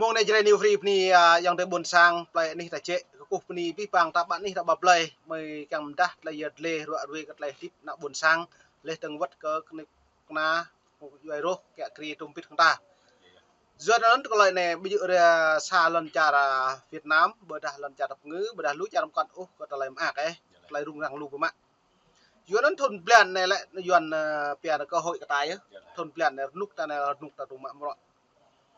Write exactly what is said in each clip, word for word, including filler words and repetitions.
Mông anai Jrai New Free bơni, ah, ayŏng adơi ƀôn sang, plơi anih ta jĕ, kơkuh bơni abih bang ta ƀă anih ta ƀă plơi, mơi kiăng mơdah tơlơi yăl dlê, ruă ruê kơ tơlơi hơdip ană ƀôn sang, laih dơ̆ng wơ̆t kơ kơnuk kơna, djuai rŏh, kiă kriê tơm pit hăng ta. Yua anŭn tơlơi anai ƀu djơ̆ rai sa lŏn čar, ah, Việt Nam, ƀôdah lŏn čar tơpơngư, ƀôdah lu čar mơkŏn ôh kơ tơlơi mơak ôh, tơlơi rŭng răng lu biă mă. Yua anŭn thŭn blan anai lĕ Yuan, ah, pia anai kơ hội kơ ta yơh. Thŭn blan anai rơnŭk ta anai rơnŭk ta rŭng mă mrŏ.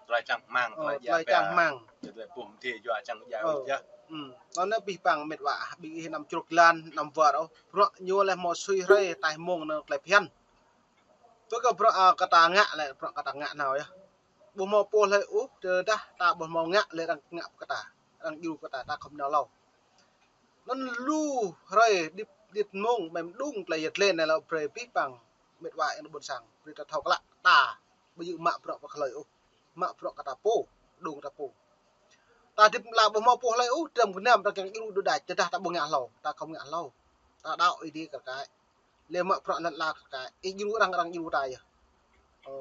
Tơlơi čang hmang, ơ, tơlơi tơlơi čang hmang. Tơlơi pum thi yua čang djai ôh yơh. Anŭn anai abih bang met wa, ƀing ih anăm čruk jơlan, anăm wơr ôh. Bruă ñu laih hmâo sui hrơi, taih mông anŭn tơlơi phiăn. Tui kơ bruă, ah, kơ ta ngă lĕ, bruă kơ ta ngă nao yơh. Ƀu hmâo pô hlơi ôh, tơdah ta ƀu hmâo ngă lĕ arăng ngă kơ ta, arăng djru kơ ta, ta khŏm nao hlâo. Anŭn lu hrơi đĭt, đĭt mông, mơ̆ng mơđung tơlơi yăl dlê anai lĕ brơi abih bang met wa ayŏng adơi ƀôn sang, brơi ta thâo klă ta, ƀu djơ̆ mă bruă pơkơhlơi ôh, mă bruă kơ ta pô, mơđung ta pô. Ta hơdip lăm ƀu hmâo pô hlơi ôh, tơdăm gơnam ta kiăng djru đôč đač, tơdah ta ƀu ngă hlâo, ta khŏm ngă hlâo. Ta đaŏ Ơi Adai kar kaĭ. Lĕ mă bruă lŏn ala kar kaĭ. Ih djru arăng, arăng djru ta yơh. Ơ,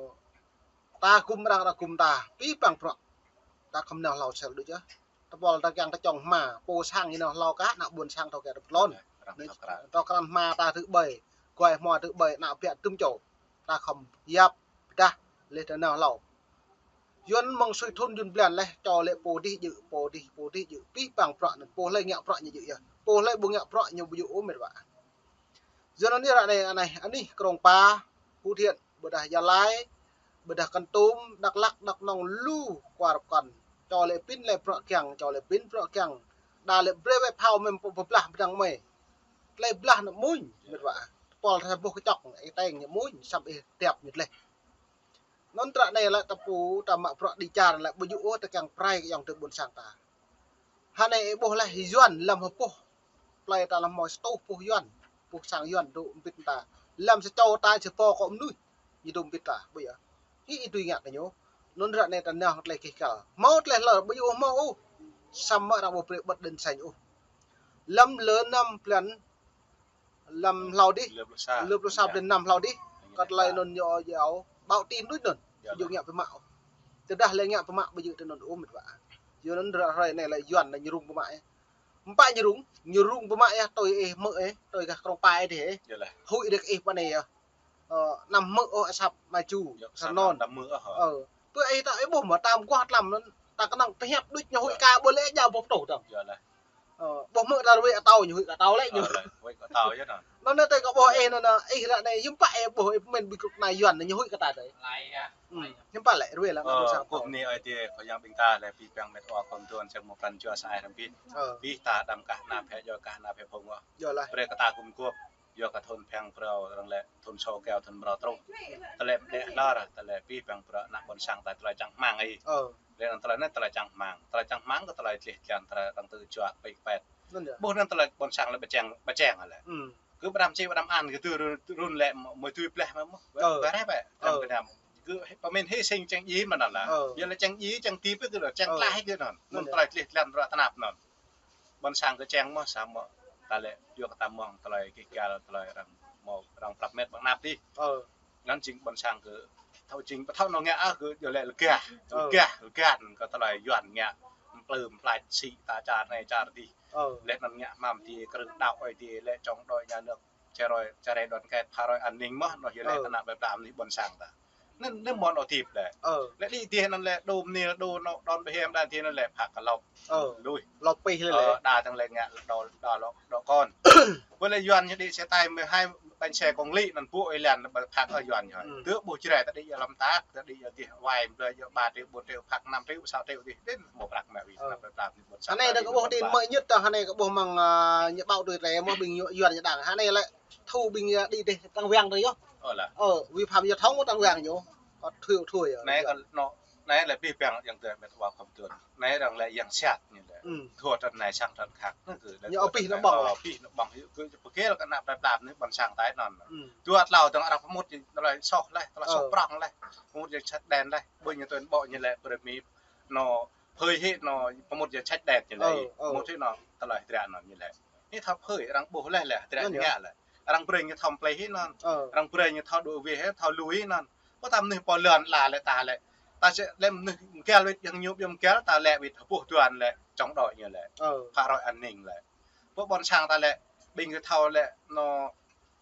ta gum arăng, arăng gum ta. Abih bang bruă. Ta khŏm nao hlâo sel đôč yơh. Tơpul ta kiăng ta čŏng hma. Pô sang ñu nao hlâo kah, ană ƀôn sang thâo kiăng tơlŏn. Arăng thâo krăn. Thâo krăn hma ta tŭ ƀơi. Guai hmua tŭ ƀơi, ană ƀiă tŭm čô. Ta khŏm yap, pơdah, laih ta nao hlâo. Yuan mơ̆ng sui thŭn Yuan blan laih, čô lĕ pô dih djơ̆, pô dih, pô dih djơ̆. Abih bang bruă anŭn, pô hlơi ngă bruă ñu djơ̆ yơh. Pô hlơi ƀu ngă bruă ñu ƀu djơ̆ ôh met wa. Yua anŭn ră anai, anai, anih Krông Pa, Phú Thiện, ƀôdah Gia Lai, ƀôdah Kon Tum, Dak Lak, Dak Nông lu kuar kon. Čô lĕ pin lĕ bruă kiăng, čô lĕ pin bruă kiăng. Đa lĕ brơi wai phao mơ̆ng pô pơblah bơdăng mơi. Tơlơi blah anŭn mơ̆n, met wa. Tơpul ta ƀuh kơčŏk, ih teng ñu mơ̆n, samơ̆ ih tiap ñu tơleh. Anŭn ră anai lĕ ta pô, ta mă bruă đĭ čar lĕ ƀu djơ̆ ôh ta kiăng prai kơ ayŏng adơi ƀôn sang ta. Hơnai ih ƀuh laih Yuan lăm hơpuh. Plơi ta lăm hmâo sa rơtuh puh Yuan, puh sang Yuan dŏ ƀing ta. Lăm sa čô ta sa pô kơ mơnuih. Ñu dŏ ƀing ta, ƀu djơ̆. Hĭ ih tui ngă kơ ñu. Anŭn ră anai ta nao tơlơi kih kal. Hmâo tơlơi hlơr, ƀu djơ̆ ôh hmâo ôh. Samơ̆ arăng ƀu brơi bật đèn xanh ôh. Lăm lơ năm blan lăm hlâo dih. Lơ pluh sa. Lơ pluh sa blan năm hlâo dih. Kơ tơlơi anŭn ñu yua báo tin đôč anŭn. Ƀu djơ̆ ngă biă mă. Tơdah lĕ ngă biă mă ƀu djơ̆ tui anŭn ôh met wa. Yua anŭn ră hrơi anai lĕ Yuan anai ñu rŭng biă mă. Ƀu pă ñu rŭng, ñu rŭng biă mă yơh, tui ih hmư̆ ih, tui gah Krông Pa ih dih. Huĭ đĭ kơ ih pơ anai yơh. Ơ, anăm hmư̆ ôh asăp mă ču. Yơh, sơnôn. Anăm hmư̆ ôh. Ơ, pơ ih ta ih ƀuh mơ̆ tam guah tlam anŭn, ta kơnơ̆ng pơhiăp đôč ñu huĭ ka ƀu lĕ jao ƀu pơtô dong. Yơh lah. Ơ, ƀuh hmư̆ ta ruai atâo ñu huĭ kơ atâo lĕ ñu. Ơ, huĭ kơ atâo yơh anŭn. Anŭn anai tui kơ ƀuh ih anŭn, ih ră anai hiư̆m pă ih ƀuh ih pơmĭn ƀing kơnuk kơna Yuan ñu huĭ kơ ta tơi. Hiư̆m pă lĕ ruai lăng ƀôn sang. Kơ bơni Ơi Adai, kơ ayŏng ƀing ta lĕ abih bang met wa kơmduôn sang mơ̆ng pran jua sa ai răm bit. Abih ta đăm kah ană phe jua kah ană phe phung wa. Brơi kơ ta gum gôp. Yua kơ thŭn phiăng phrâo arăng lĕ thŭn sô keo thŭn mrâo truh. Tơlơi mơdeh hlơr, tơlơi abih bang bruă ană ƀôn sang ta tơlơi čang hmang ih. Lĕ anŭn tơlơi anai tơlơi čang hmang. Tơlơi čang hmang kơ tơlơi tleh tlan tơlơi arăng tŭ juă pĕ pĕ. Ƀuh anŭn tơlơi ƀôn sang lĕ pơčeng, pơčeng lĕ. Kơ ƀrăm či ƀrăm an kơ tui run, run lĕ mơi tui pleh mơ̆. Ƀă rai pĕ. Kơ pơmĭn hĭ sing čeng djai mơ̆n anŭn lah. Yua lĕ čeng djai, čeng tip kơ lĕ, čeng tlaih kơ anŭn. Anŭn tơlơi tleh tlan bruă tơnap anŭn. Ƀôn sang kơ čeng mơ̆ samơ̆ ta lĕ yua kơ ta mơ̆ng tơlơi kih kal tơlơi arăng mơ̆ arăng prăp met ƀăng nap dih. Anŭn jing ƀôn sang kơ thâo jing pơthâo anŏ ngă ah kơ yua lĕ lơgah, lơgah, lơgah kơ tơlơi Yuan ngă mplư mplač sĭ ta čar anai čar dih. Lĕ anŭn ngă hmam dih krư̆ đaŏ Ơi Adai lĕ chống đối nhà nước. Čơrơi, čơrơi đoàn kết, phá rối an ninh mơ̆, anŭn yơh lĕ tơnap lĕ pơtăm anai ƀôn sang ta. Anŭn, anŭn mơ̆n ôh tip lĕ. Lĕ đĭ dih anŭn lĕ đôm anai, đô anŏ, đon bơhem đa dih anŭn lĕ phak kơ lŏk. Lui. Lŏk pih lĕ lĕ. Đa tăng lĕ ngă đô, đa lŏk, đô kon. Ƀơi lĕ Yuan ñu đĭ xe tải mười hai bánh xe công lý anŭn ƀu ih lăng ƀă phak ơ Yuan ñu. Tơ ƀuh Jrai ta đĭ yơh lăm tak, ta đĭ yơh dih wai, ƀơi yơh ba triệu, bốn triệu, phak năm triệu, sáu triệu dih. Đĭ mơ̆ prăk mă wĭ, tơnap lĕ pơtăm anai ƀôn sang. Hơnai ta kơ ƀuh tin mơ̆ ñŭt ta hơnai kơ ƀuh mơ̆ng, ah, ñu ƀâo tui tơlơi mơ̆ ƀing ñu Yuan ñu đang. Hơnai lĕ thu ƀing, ah, đĭ dih tăng wang tui yơh. Ơ, vi phạm giao thông tăng wang ñu. Kơ thuê thuê yơh. Anai kơ anŏ, anai lĕ abih bang ayŏng adơi met wa kơmduôn. Anai arăng lĕ yang siat ñu lĕ. Thua trăn anai sang trăn khăk. Anai kơ ñu abih anŏ ƀơ̆ng. Abih anŏ ƀơ̆ng. Kơ pơkĕ lĕ kơ ană plơi pla anai ƀôn sang ta anŭn. Dua tlâo dơ̆ng arăng pơmŭt tơlơi soh lĕ, tơlơi soh prŏng lĕ. Pơmŭt yang čăt đen lĕ. Ƀơi ñu tui ƀô̆ ñu lĕ, brơi mi anŏ phơi hĭ anŏ pơmŭt yang čăt đen ñu lĕ. Pơmŭt hĭ anŏ tơlơi hơdră anŭn ñu lĕ. Hĭ thâo phơi, arăng ƀuh lĕ lĕ, hơdră ñu ngă lĕ. Arăng brơi ñu thâo plei hĭ anŭn. Arăng brơi ñu thâo đuaĭ wĕ hĭ, thâo lui hĭ anŭn. Pơtăm anai pô lŏn la lĕ ta lĕ. Ta sĭ lĕ mơnuih mơgăl wĭt, yang ñu ƀiă mơgăl, ta lĕ wĭt hơpuh duan lĕ, chống đối ñu lĕ. Ơ. Phá rối an ninh lĕ. Pơ ƀôn sang ta lĕ, ƀing gơ̆ thâo lĕ, ñu,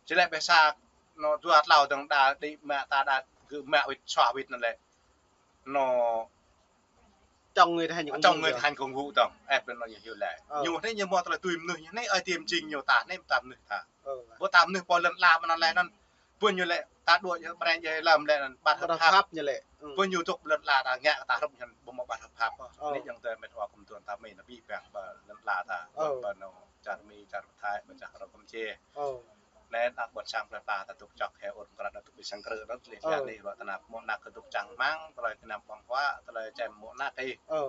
či lĕ ƀĕ sa, ñu dua tlâo dơ̆ng đa đĭ mă ta đa gơ̆ mă wĭt, suaih wĭt anŭn lĕ. Ñu chống người thi hành công vụ, chống người thi hành công vụ dơ̆ng, ĕp anŭn ñu hyu lĕ. Ơ. Ñu anai ñu mơ̆ tơlơi tui mơnuih, ñu anai ơi tiêm ching ñu ta, anai ta mơnuih ta. Ơ. Ƀu ta mơnuih pô lŏn ala mơ̆n anŭn lĕ anŭn. Ƀu ñu lĕ, ta đuaĭ ñu brơi ñu lăm lĕ anŭn, ƀăt hợp pháp ñu lĕ. Ơ. Ƀu ñu dŏ lŏn ala ta ngă ta hrup ñu ƀu mơ̆ ƀăt hợp pháp. Ơ. Anai yang tơ met wa kơmtuan ta mơ̆ anŭn ƀĭ păng ƀơ lŏn ala ta. Ơ. Ƀơ anŭn čar Mi, čar Thái, ƀơ čar Rơkơm Čê. Ơ. Anai ană ƀôn sang plơi pla ta dŏ čŏk hĕ ôn krat ta dŏ ƀĭ sang krư̆ anŭn, lĕ anai ruă ta năp mơ̆ ană kơ dŏ čang mơ̆ng, tơlơi kơnăm ƀơ̆ng huă, tơlơi čem mơ̆ ană kơ. Ơ.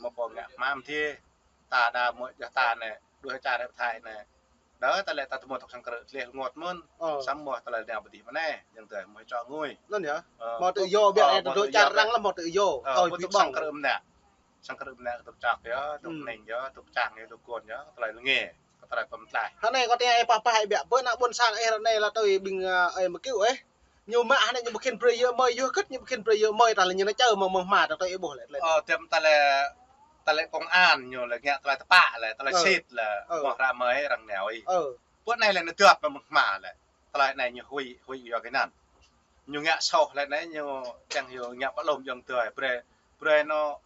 Mơ̆ pô ngă hmam thiê. Ta đa mơ̆ djah ta anai, đuaĭ čar Thái anai. Đa ta lĕ ta tơmơ̆ tŏk sang krư̆ tlĕ rơngot mơ̆n. Ơ. Samơ̆ tơlơi anai ƀu dih mơ̆n anai, yang tơ mơ̆ čŏk ngui. Anŭn yơh. Ơ, mơ̆ tơ tŏk, yo ƀiă ơ, anai mơ̆ tơ tơdŏ yo čar ƀiă. Arăng lăm mơ̆ tơ yo. Ơ, ơi mơ̆ ƀĭ tŏk sang ƀơ̆ng. Krư̆ mơ̆ anai. Sang krư̆ mơ̆ anai tŏk čŏk yơh, tŏk ning yơh, tŏk čang yơh, tŏk gun yơh, tơlơi lĕ ngă. Kơ tơlơi pơm tlaih. Hơnai kơ tơlơi ơi pah pah ƀiă, ƀơi ană ƀôn sang ih ră anai lĕ tui ƀing, ơ, ơi mơ̆ kiu ih. Ñu mă hơnai ñu ƀu khĭn brơi yơh mơi, yua kơ ñu ƀu khĭn brơi yơh mơi, ta lĕ ñu anai čơ mơ̆ mơ̆ hma ta tui ih ƀuh lĕ, lĕ. Ơ, tơm ta lĕ, ta lĕ công an ñu lĕ ngă tơlơi tơpă lĕ, tơlơi sĭt lĕ, mơ̆ ră mơi arăng nao ih. Ơ. Pơ anai lĕ ñu dŏp mơ̆ hma lĕ. Tơlơi anai ñu huĭ, huĭ yua kơ anŭn. Ñu ngă soh lĕ anai ñu kiăng yua ngă pơlom yơh tui, brơi, brơi ñu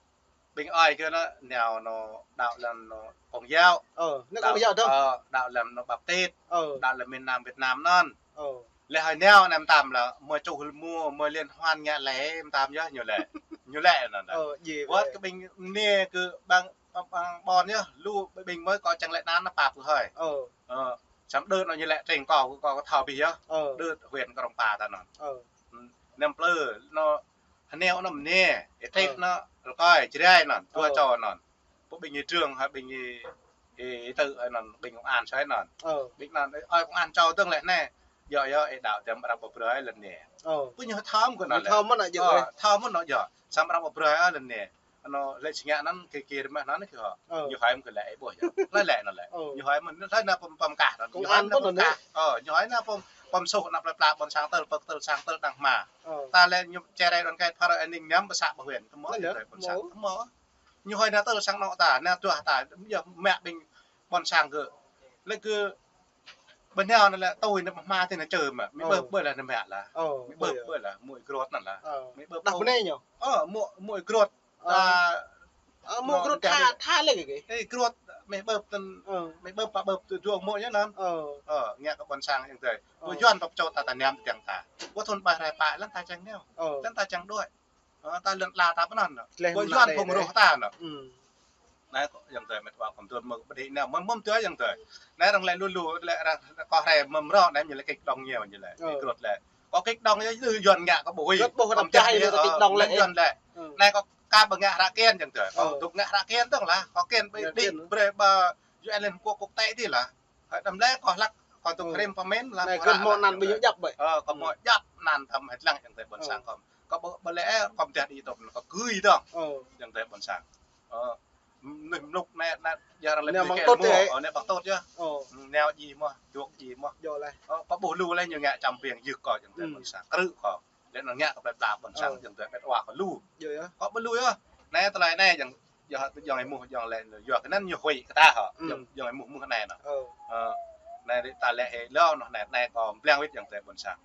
ƀing ơi kơ ñu nao ñu đaŏ lăm ñu Công giáo. Ơ, ñu đaŏ, Công giáo dơ̆ng. Ơ, đaŏ lăm ñu Baptist. Ơ. Đaŏ lăm miền Nam Việt Nam anŭn. Ơ. Lĕ hơi nao anai mơtam lĕ, mơi čuh mơ̆, mơi liên hoan ngă lĕ mơtam yơh ñu lĕ. Ñu lĕ anŭn. Ơ, djơ̆. Wơ̆t kơ ƀing anai kơ ƀăng, ƀăng, ƀăng ƀôn yơh, lu ƀing mơi kơ čang lĕ anŭn ñu pap kơ hơi. Ơ. Ơ, samơ̆ đơ ñu lĕ tring kơ, kơ, kơ thâo ƀĭ yơh. Ơ. Đơ huyện Krông Pa ta anŭn. Ơ. Năm plư, ñu hơneo anŭn mơnê, ih trit ñu, rơkơi, Jrai anŭn, dua čô anŭn. Pơ ƀing ih trường, hơi ƀing ih, ih, ih tơ, hơi anŭn, ƀing công an soi anŭn. Ơ. Ƀing anŭn, ơi công an čô dơ̆ng lĕ anai. Yơh, yơh, ih đaŏ tơm arăng ƀu brơi lĕ anai. Ơ. Pơ ñu thâo mơ̆ kơ anŭn lĕ. Thâo mơ̆ anŭn yơh. Ơ, thâo mơ̆ anŭn yơh. Samơ̆ arăng ƀu brơi lĕ anai. Anŭn lĕ sĭt ngă anŭn kơ kơ rơmah anŭn kơ hŏ. Ơ. Ñu hơi mơ̆ kơ lĕ ih ƀuh yơh. Lĕ lĕ anŭn lĕ. Ơ. Ñu hơi mơ̆, lĕ anŭn pơm, pơm kah anŭn. Công an anŭn pơm kah. Ơ, ñu hơi anŭn pơm, pơm soh anŭn plơi pla ƀôn sang tơl pơk tơl sang tơl đang hma. Ơ. Ta lĕ ñu čơrai đoàn kết phara an ninh năm pơ xã pơ huyện. Tơmơ̆ lĕ, ƀôn sang. Tơmơ̆. Ñu hơi anŭn tơl sang anŏ ta, anŭn tuah ta, yơh mă ƀing ƀôn sang kơ. Lĕ kơ ƀơi anŭn lĕ tui anŭn hma tui anŭn čơ mơ̆. Mĭ ƀơ̆p ƀơi lĕ anŭn mă lah. Mĭ ƀơ̆p ƀơi lĕ, mơ̆ ih grot anŭn lah. Mĭ ƀơ̆p đah ƀu anai ñu. Ơ, mơ̆, mơ̆ ih grot. Ơ. Ta, ơ, mơ̆ ih grot tha, tha lĕ kơ. Ơ, grot, mĭ ƀơ̆p tơ̆n, mĭ ƀơ̆p pă ƀơ̆p tơ duong mơ̆ ñu anŭn. Ơ. Ơ, ngă kơ ƀôn sang yang tơi. Ơ. Pơ Yuan pơčô ta ta ñam tiang ta. Pơ thun ƀai rai pă lăng ta čang nao. Ơ. Lăng ta čang đuaĭ. Ơ, ta lŏn ala ta pơ anŭn. Pơ Yuan phung rŏh ta anŭn. Anai kơ yang tơi met wa kơmtuan mơ̆ ƀu dih nao mơ̆n mơ̆n tui yang tơi. Anai arăng lĕ lu lu lĕ arăng kơ hrĕ mơ̆m rŏ anai ñu lĕ kik đong ñu lĕ. Ơ. Kik grot lĕ. Kơ kik đong yơh Yuan ngă kơ ƀu huĭ. Grot ƀu hơdăm čah yơh kơ kik đong lĕ. Yuan lĕ. Anai kơ ka ƀu ngă hră kiên yang tơi. Kơ dŏ ngă hră kiên dơ̆ng lah. Kơ kiên ƀu đĭ brơi ƀơ U N Liên Hợp Quốc quốc tế tih lah. Hơi đăm lĕ kơ hlăk kơ dŏ hrĕm pơmĭn lah. Anai kơ hmâo anăn ƀu ñu djăp ƀơi. Ơ, kơ hmâo djăp anăn tăm hơi lăng yang tơi ƀôn sang kơ. Kơ ƀu, ƀu lĕ, ơ, kơ mơdeh đĭ tŏp, kơ gui dơ̆ng. Ơ. Yang tơi ƀôn sang. Ơ, mơnuih mluk anai, anai, yơh arăng lĕ mơnuih kĕ mơ̆, ơ, anai ƀăk tŭt yơh. Ơ. Nao djai mơ̆, dŏ djai mơ̆. Djơ̆ lĕ. Ơ, kơ ƀuh lu lĕ ñu ngă čăm piêng yơh kơ yang tơi ƀôn sang. Krư̆ kơ. Lĕ anŭn ngă kơ plơi pla ƀôn sang yang tơi met wa kơ lu. Djơ̆ yơh. Kơ ƀuh lu yơh. Anai tơlơi anai yang, yơh, yang ih mơ̆, yang lĕ, yua kơ anŭn ñu huĭ kơ ta hŏ. Yang, yang ih mơ̆, mơ̆ anai anŭn. Ơ. Ơ, anai ta lĕ hĕ lŏ anŭn anai, anai kơ blang wĭt yang tơi ƀôn sang.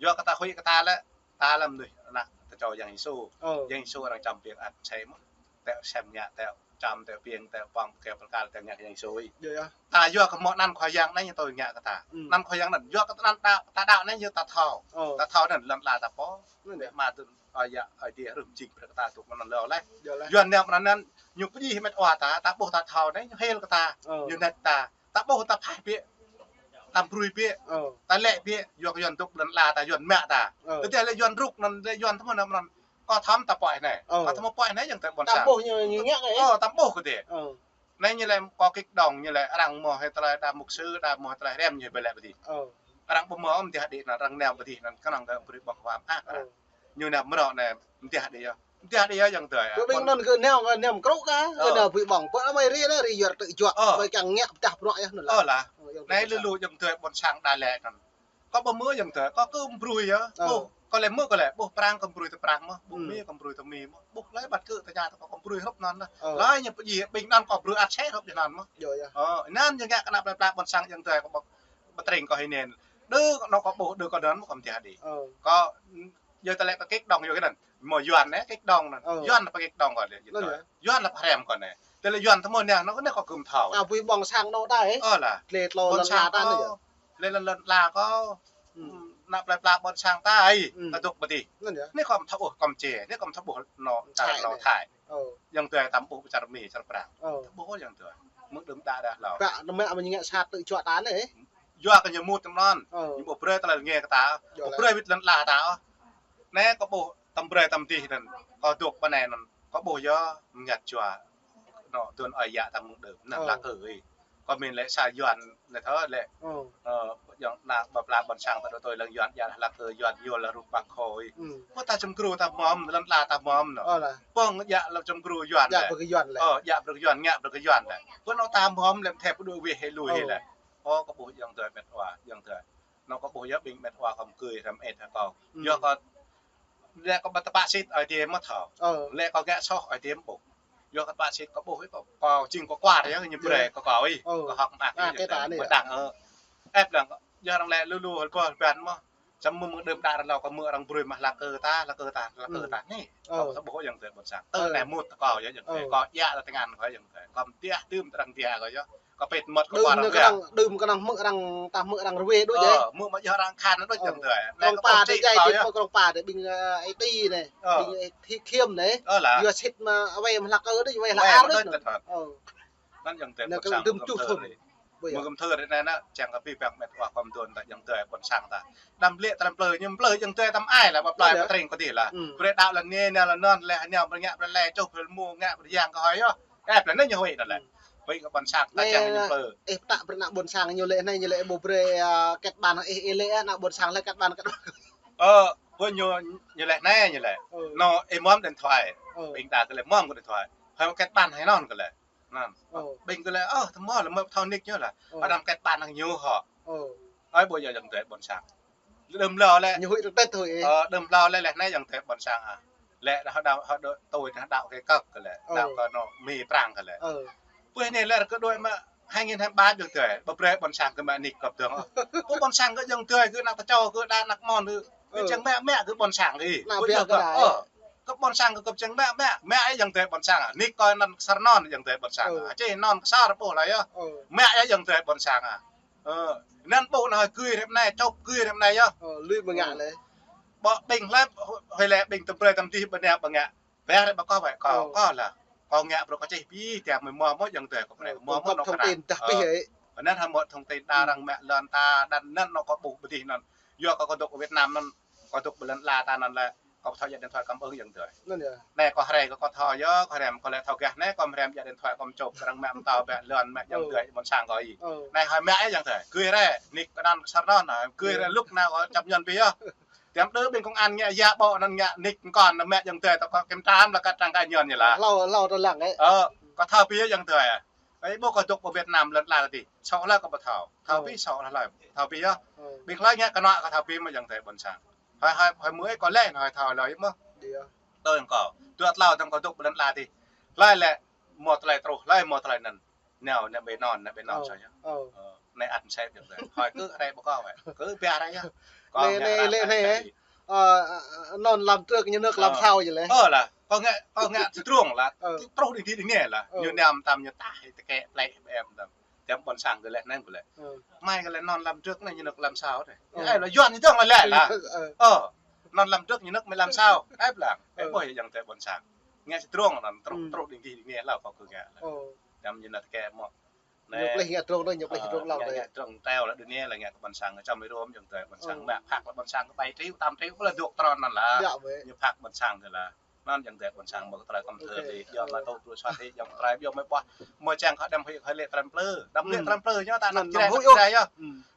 Yua kơ ta huĭ kơ ta lĕ, ta lăm anai, ană tơčô Yang Yêsu. Ơ. Yang Yêsu arăng čăm piêng ăt sem mơ̆. Tĕ sem ngă, tĕ čăm, tĕ piêng, tĕ pơ̆ng, tĕ pơkăl, tĕ ngă Yang Yêsu. Djơ̆ yơh. Ta yua kơ hmâo anăn Khua Yang anai ñu tui ngă kơ ta. Anăn Khua Yang anŭn, yua kơ anăn ta, ta đaŏ anai ñu ta thâo. Ơ. Ta thâo anŭn lŏn ala ta pô. Anŭn yơh. Mă tơ̆n, ơ, yơh, ơ, Ơi Adai rơ̆m jing brơi kơ ta dŏ mơ̆n lŏ lĕ. Djơ̆ lĕ. Yuan anai mơ̆ anăn, ñu pơjing hơmet wa ta, ta ƀuh ta thâo anai, ñu hil kơ ta. Ơ. Ñu net ta. Ta ƀuh ta phaih biă. Ta brui biă. Ơ. Ta lĕ biă. Yua kơ Yuan dŏ lŏn ala ta, Yuan mă ta. Ơ. Tơdah lĕ Yuan rŭk anŭn, lĕ Yuan tơmơ̆ anŭn, kơ thâo ta pơhiăp anai. Ơ. Kơ thâo pơhiăp anai yang tơi ƀôn sang. Ta ƀuh ñu, ñu ngă kơ. Ơ, ta ƀuh kơ dih. Ơ. Anai ñu lĕ kơ kik đong ñu lĕ arăng mơ̆ hơi tơlơi đa mục sư, đa mơ̆ hơi tơlơi hrĕm ñu ƀơi lĕ ƀơi dih. Ơ. Arăng ƀu mơ̆ mơdeh đĭ anŭn, arăng nao ƀơi dih anŭn, kơnơ̆ng kơ brơi ƀơ̆ng huă mơak. Ơ. Ñu nao mơ̆ rŏ anai mơdeh đĭ yơh. Mơdeh đĭ yơh yang tơi. Kơ ƀing anŭn kơ nao, nao mơ̆ krŭ kơ, kơ nao brơi ƀơ̆ng. Pơ amai ri anai ri Yuan tơ juă, ơ, ƀơi kiăng ngă pơdah bruă yơh anŭn lah. Ơ lah. Ơ, yang tơi. Anai lu lu yang tơi ƀôn sang đa lĕ anŭn. Kơ ƀu mơ̆ yang tơi, kơ kơ brui yơh. Ơ. Ƀuh. Kâo lĕ mơ̆ kâo lĕ, ƀuh Prang kâo brơi tơ Prang mơ̆, ƀuh Mi kâo brơi tơ Mi mơ̆, ƀuh lĕ ƀăt kơ tơña tơ kâo brơi hrup anŭn lah. Ơ. Lơi ñu pơjing ƀing anŭn kâo brơi ăt sĕ hrup jơnăn mơ̆. Yơh, yơh. Ơ, anŭn ñu ngă kơ ană plơi pla ƀôn sang ayŏng adơi kâo ƀơ̆ng pơtring kâo hĭ anŭn. Đơ kâo anŭn kâo ƀuh, đơ kâo anŭn mơ̆ kâo mơ̆ tih đĭ. Ơ. Kâo, yơh tơlơi pơkĭ đŏng yơh kơ anŭn. Mơ̆ Yuan anai kĭ đŏng anŭn. Ơ. Yuan anai pơkĭ đŏng kâo lĕ. Anŭn yơh. Yuan anai pơhrăm kâo anai. Tơlơi Yuan tơ mơ̆ anai, anŭn kơ anai kâo gum thâo. Ơ, ƀuh ƀôn sang anŭn đa ê. Ơ lah. Lĕ tlô lŏn la ta anŭn yơh. Lĕ lŏn, lŏn la kâo. Ư. Ană plơi pla ƀôn sang ta ai, ư, ta dŏ pơ adih. Anŭn yơh. Anai kâo mơ̆ thâo ƀuh Kampuchia, anai kâo mơ̆ thâo ƀuh anŏ, Thai anai. Thai. Ơ. Ayŏng adơi ta ƀuh pơ čar Mi, čar Prang. Ơ. Thâo ƀuh ayŏng adơi. Mơ̆ đưm đă đah hlâo. Prang, anŭn mơ̆ amăng ñu ngă sat tơ čuă ta anai. Yua kơ ñu mŭt tơm anŭn. Ơ. Ñu ƀu brơi tơlơi rơngiă kơ ta. Yơh lah. Ƀu brơi wĭt lŏn la ta ôh. Anai kâo ƀuh tơm brơi tơm adih anŭn. Kâo dŏ pơ anai anŭn. Kâo ƀuh yơh, mơngăt čuă. Anŏ, tuan ơi yă ta mơ̆ng đưm, anŭn, ơ, Hla Kơ ih. Kâo mĭn lĕ sa Yuan lĕ thâo lĕ. Ơ. Ơ, ayŏng ană plơi pla ƀôn sang ta dŏ tui lăng Yuan, yă Hla Kơ Yuan, Yuan lĕ rup ƀăng khôi. Ư. Ƀuh ta čơmkrô ta mơ̆n, lŏn la ta mơ̆n anŏ. Ơ lah. Ƀơ̆ng yă lĕ čơmkrô Yuan lĕ. Yă brơi kơ Yuan lĕ. Ơ, yă brơi kơ Yuan, ngă brơi kơ Yuan lĕ. Ƀuh anŏ ta mơ̆n lĕ, thep đuaĭ wih hĭ lui hĭ lĕ. Ơ. Ơ, kâo ƀuh ayŏng adơi met wa, ayŏng adơi. Anŏ kâo ƀuh yơh ƀing met wa kâo mơ̆ gui hrăm et hă kâo. Ư. Yua kâo Lĕ kâo ƀu tơpă sĭt ai tiê mơ̆ thâo. Ơ. Lĕ kâo ngă soh ai tiê mơ̆ ƀuh. Yua kâo tơpă sĭt kâo ƀuh ih kâo, kâo jing kâo kuar yơh ñu brơi kâo kâo ih. Ơ. Kâo hơ̆k mơak ơ, ih kơ ta anai. Ƀu đăng ơ. Ĕp lăng yơh arăng lĕ lu lu hơl bơh ƀăn mơ̆. Čăm mơ̆ng đưm đă rơlâo kâo mơ̆ arăng brơi mă Hla Kơ ta, Hla Kơ ta, Hla Kơ ta anai. Ơ. Kâo ƀu thâo ƀuh ayŏng adơi ƀôn sang. Tơ anai mŭt tơ kâo yơh ayŏng adơi. Ơ. Kâo djă lĕ tơngan kâo ayŏng adơi. Kâo mơ̆ djă tơm tơrăng djă kâo yơh. Kâo pĕt mơ̆t kâo ƀuh arăng. Đưm ñu kơnơ̆ng, đưm kơnơ̆ng hmư̆ arăng, ta hmư̆ arăng rơwe đôč yơh. Ơ, hmư̆ mă yơh arăng khan đôč ayŏng adơi. Krong pa tơ jai ti mơ̆ krong pa tơ ƀing, ơ, ih ti anai. Ơ. Ƀing ih ti khiêm anai. Ơ lah. Yua sĭt mơ̆ wai mơ̆ Hla Kơ đôč, wai Hla Ar đôč. Ơ. Anŭn ayŏng adơi ƀôn sang đưm čuh thơm. Mơ̆ gum thơm anai anŭn, čang kơ pi păng met wa kâo mơ̆ tuan ta ayŏng adơi ƀôn sang ta. Đăm lĕ tơlơi plơi ñu plơi ayŏng adơi tơm ai lah, ƀu plơi pơtring kơ adih lah. Brơi đaŏ lŏn anai, anai lŏn anŭn, lĕ anai brơi ngă brơi lĕ čuh brơi mơ̆ ngă brơi yang kơ hơi yơh. Ĕp lĕ anai ñu huĭ anŭn lĕ. Huĭ kơ ƀôn sang ta čang ñu plơi. Ih pơtă brơi ană ƀôn sang ñu lĕ anai ñu lĕ ƀu brơi, ơ, kết bạn ih, ih lĕ ană ƀôn sang lĕ kết bạn kết bạn. Ơ, ƀuh ñu, ñu lĕ anai ñu lĕ. Ơ. Anŏ ih mơ̆n điện thoại. Ơ. Ƀing ta kơ lĕ mơ̆n kơ điện thoại. Hơi mơ̆ kết bạn hơi anŭn kơ lĕ. Anŭn. Ơ. Ƀing kơ lĕ, ơ, tơmơ̆ lĕ mơ̆ thâo nik ñu lah. Ơ. Adam kết bạn hăng ñu hŏ. Ơ. Ơi ƀuh yơh ayŏng adơi ƀôn sang. Đưm hlâo lĕ. Ñu huĭ tơtĕt thôi. Ơ, đưm hlâo lĕ, lĕ anai ayŏng adơi ƀôn sang ah. Lĕ hơdao, hơdao tui hơdao kơ kơk kơ lĕ. Ơ. Hơdao kơ anŏ Mi Prang kơ lĕ. Ơ. Ƀuh anai lĕ rơkâo đuaĭ mơ̆ hai nghìn hai mươi ba ayŏng adơi. Ƀu brơi ƀôn sang kơ mă nik kơ pơdơ̆ng. Ƀuh ƀôn sang kơ ayŏng adơi kơ ană tơčô kơ đa ană mơ̆n kơ. Kơ čang mă mă kơ ƀôn sang kơ. Ană biă kơ đa. Ơ. Kơ ƀôn sang kơ kơ čang mă mă. Mă ayŏng adơi ƀôn sang ah. Nik kơ anŭn kơsar anŭn ayŏng adơi ƀôn sang ah. Ơ. Čih anŭn kơsar ƀuh lah yơh. Ơ. Mă ayŏng adơi ƀôn sang ah. Ơ, anŭn ƀuh anai gui hrĕp anai, čŏp gui hrĕp anai yơh. Ơ, lui mơ̆ ngă lĕ. Ƀuh ƀing lĕ, hơi lĕ ƀing tơm brơi tơm adih ƀu nao ƀu ngă. Ƀuh hrĕp ƀu kơ wai kơ, kơ lah. Kơ ngă brơi kơ čih ƀiă, tiap mơ̆ mơ̆ mơ̆ ayŏng adơi kơ brơi, mơ̆ mơ̆ anŏ kran. Ơ, anŭn hă mơ̆ thông tin ta arăng mă lŏn ta, đa anŭn anŏ kơ ƀuh ƀu adih anŭn. Yua kơ kơ dŏ Việt Nam anŭn, kơ dŏ ƀơi lŏn la ta anŭn lĕ. Kâo thâo djă điện thoại kâo ƀơ̆ng ayŏng adơi. Anŭn yơh. Anai kâo hrĕ kơ kâo thâo yơh, kâo hrĕ kâo lĕ thâo gah. Anai kâo hrĕ djă điện thoại kâo čŏp arăng mă mơtâo ƀĕ lŏn mă ayŏng adơi ƀôn sang kâo ih. Anai hơi mă ayŏng adơi. Gui hrĕ, nik kơ anŭn kơsar anŭn, gui hrĕ luk nao kâo čăm ñăn ƀiă yơh. Tiăm đơ ƀing công an ngă yă ƀô̆ anŭn ngă nik kơ anŭn mă ayŏng adơi tơ kâo kiểm tra mơ̆ lă kơ trang cá nhân ñu lah. Hlâo, hlâo tơ lăng ih. Ơ, kâo thâo ƀiă ayŏng adơi. Ơi ƀuh kơ dŏ ƀơi Việt Nam lŏn la adih. Soh lah kâo ƀu thâo. Thâo ƀiă soh lah lơi. Thâo ƀiă yơh. Ƀing hlơi ngă kơnŏ kâo thâo ƀiă mơ̆ ayŏng adơi ƀôn sang. Hơi, hơi, hơi mơ̆ ih kâo lĕ, hơi thâo lơi mơ̆. Djơ̆. Tui kâo. Dua tlâo tơm kâo dŏ ƀơi lŏn la adih. Hlơi lĕ mơ̆ tơlơi truh, hlơi mơ̆ tơlơi anŭn. Nao, nao ƀơi anŭn, nao ƀơi anŭn soh yơh. Ơ. Ơ, anai ăt sĕ biă tơlơi. Hơi kơ hrĕ ƀu kơ wai. Kơ ƀiă hrĕ yơh. Kâo anai, anai lĕ anai. Ơ, anŭn làm trước nhà nước làm sau yơh lĕ. Ơ lah. Kâo ngă, kâo ngă tơdrong lah. Ơ. Truh đing đing anai lah. Ơ. Ñu năm tăm ñu tah, tơkĕ plĕ ƀĕ em tăm. Tiăm ƀôn sang kơ lĕ anai kơ lĕ. Ơ. Mai kơ lĕ anŭn làm trước anai nhà nước làm sau dêh. Ơ. Ai lah Yuan ñu dơ̆ng lah lĕ lah. Ơ. Ơ. Anŭn làm trước nhà nước mới làm sau. Ĕp lăng. Ơ. Ƀuh ayŏng adơi ƀôn sang. Ngă tơdrong anŭn truh, truh đing đing anai lah kâo kơ ngă lah. Ơ. Tiăm ñu nao tơkĕ mơ̆. Ñu plih ngă tơdrong đôč, ñu plih tơdrong lăng đôč. Ngă tơdrong teo lah đưm anai lah ngă kơ ƀôn sang čăm ih rom ayŏng adơi ƀôn sang mă phak lah ƀôn sang kơ pai triu, tam triu kơ lah dŏ tơdrong anŭn lah. Ñu phak ƀôn sang kơ lah. Anŭn ayŏng adơi ƀôn sang mơ̆ tơlơi kâo thơ đĭ, yua mă tŭ tŭ soh đĭ, ayŏng adơi ƀiă mơ̆ ƀuh. Mơ̆ čang kơ đăm huĭ kơ lĕ tơlơi plư. Đăm lĕ tơlơi plư ñu ta anăm jrĕ jrĕ yơh.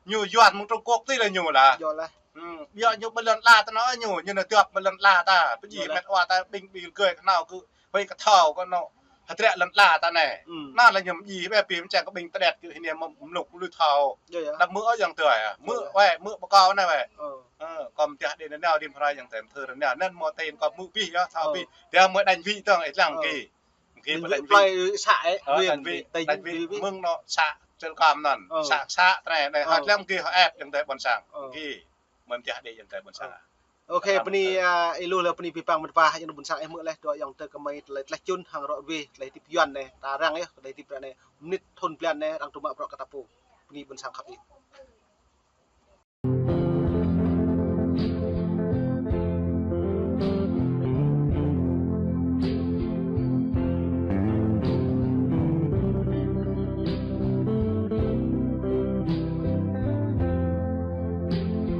Ñu Yuan mơ̆ng Trung Quốc ti lah ñu lah. Ƀiă ñu ƀơi lŏn la ta anŭn ñu, ñu nao dŏ ƀơi lŏn la ta. Pơjing met wa ta ƀing ƀing gơi kơ nao kơ huĭ kơ thâo kơ anŏ. Hơdră lŏn la ta anai. Anŭn lah ñu mơjing ƀĕ ƀing čang kơ ƀing tơđet kơ hĭ anai mơ̆ mluk lui thâo. Đăm mơ̆ ayŏng adơi ah. Mơ̆ wai, mơ̆ ƀu kơ anai wai. Kơ mơtiah đĭ nanao rĭm hrơi yang tem thơ nanao. Anŭn mơ̆ tơl kơ mŭk bih yơh, thâo bih. Tơdah mơ̆ đánh vị tơ̆ng, ih lăng kơ. Kơ mă đánh vị. Plei xã, huyện, đánh vị, tỉnh, đánh vị. Mơ̆ng anŏ xã Čư̆ Kam anŭn. Xã, xã, tơnai, tơnai. Hơt lăng kơ hơ̆ ĕp yang tem ƀôn sang. Kơ. Mơ̆ mơtiah đĭ yang tem ƀôn sang. Ôkê, bơni, a, ih lu lĕ bơni pơpăng mơ̆n wa, yang ƀôn sang ih mơ̆ leh, dŏ yang tơ kơmơi tơlơi tlaih čun, hăng rŏ wê, tơlơi tip yuan anai, ta răng yơh, tơlơi tip ră anai, mơnit thun blan anai, arăng tŭ mă brŏ kơ ta pô. Bơni ƀôn sang khăp ih.